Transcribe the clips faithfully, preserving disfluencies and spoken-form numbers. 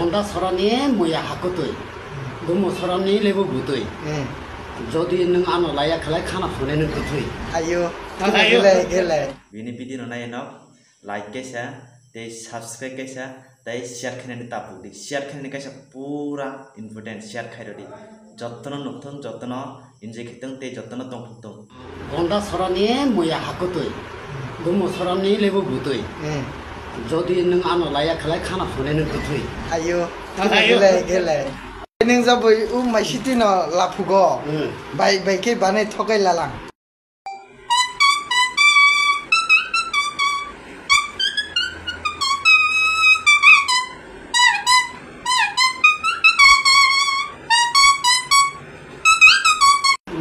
Honda sorani muya hakutwi, gumo sorani lebu butwi. Hmm. Jodi nwng ano laya khlai khana phone nwng kwthwi. Ayo. Ayo. Gele, gele. Bini video no nai nok. Like kaisa, tei subscribe kaisa, tei share khainani tapuk di. Share khainani kaisa pura important, share khairodi. Jottono nukthung, jottono enjoy khaithung, tei jottono tongthung. Honda sorani muya hakutwi, gumo sorani lebu butwi. Hmm. Jodi nwng ano laya khlai khana phone nwng kwthwi. Ayo. Ayo. Gele, gele. Nwng jaboi u mai city no laphugo. Hmm. Bai, bai khe banai thokai lalang.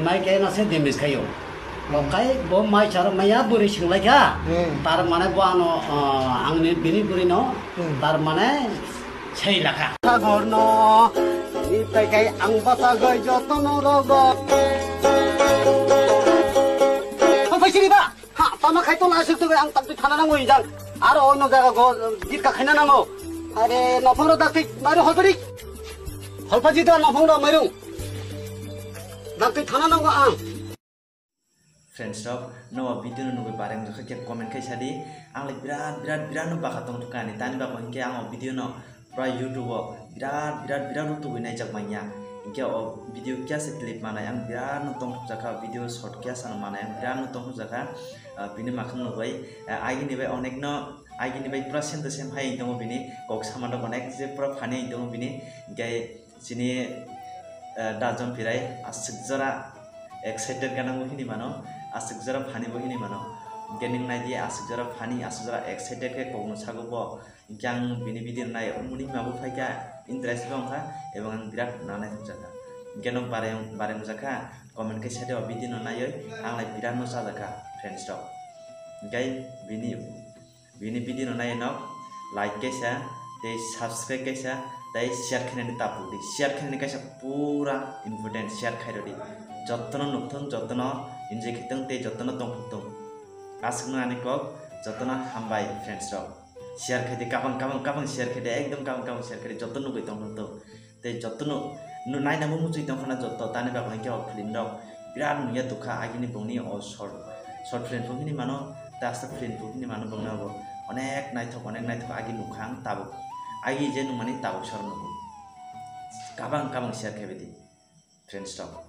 Mai khe no se damage khaio. Bo kai bo mai charo maya bwrwi singlaikha. Hmm. Tar mane bo ano, ah, angni bini bwrwi no, hmm, tar mane sei lakha. Sagor no, ni tai kai ang basa gai joto no rogo. Phai sini ba. Ha, tama khai tong asuk tu ang tak thana nango injang. Aro ono jaga go git ka khaina nango. Are nophang ro dakti mairu holpari. Holpaji da nophang ro mairu. Dakti thana nango ang. Friends rok, no video no nugwi bareng rwkha khe comment khai sadi. Ang le birat, birat, birat no baka tong thukani. Tani bako hinkhe ang o video no pura YouTube o birat, birat, birat rutugwi naijak manya. Hinkhe o video kya se clip manai ang birat no tong thukjakha, video short kya sano manai ang birat no tong thukjakha. Ah, bini makhang nugwi, ah, agini bai onek no, agini bai pura same to same hai tongo bini kok sama rok onek je pura funny tongo bini. Hinkhe chini, eh, Dajom Pirai aswk jora excited gana bo hini mano, aswk jora funny bo hini mano. Hinkhe nwng nai di aswk jora funny, aswk jora excited khe kokno sago bo. Hinkhe ang bini video nai muni ma bo phaikha, interest bo wngkha, ebong ang birat nanai thukjakha. Hinkhe no bareng, bareng jakha, comment khe sadi o video no naiwi ang lai birat no chajakha, friends rok. Hinkhe bini Bini video no nai nok, like kaisa, tei subscribe kaisa, tei share khainani tapuk di. Share khainani kaisa pura important, share khairodi. Jottono nukthung, jottono enjoy khaithung, tei jottono tongthung. Aswkno ani kok, jottono hambai friends rok. Share khaidi, kabang, kabang, kabang share khaidi, ekdom kabang, kabang share khaidi, jotto nugwi tongthung. Tei jotono no naina bo muchung tongkha na joto, tani bagwi hinkhe o film rok birat nungya tongkha, agini bongni o short, short film bo hini mano, tei aswk film bo hini mano bongni obo onek naithok, onek naithok agi nukha ang tabuk, agi je nungmani tabuk sor nukgo. Kabang kabang share khaibadi friends rok.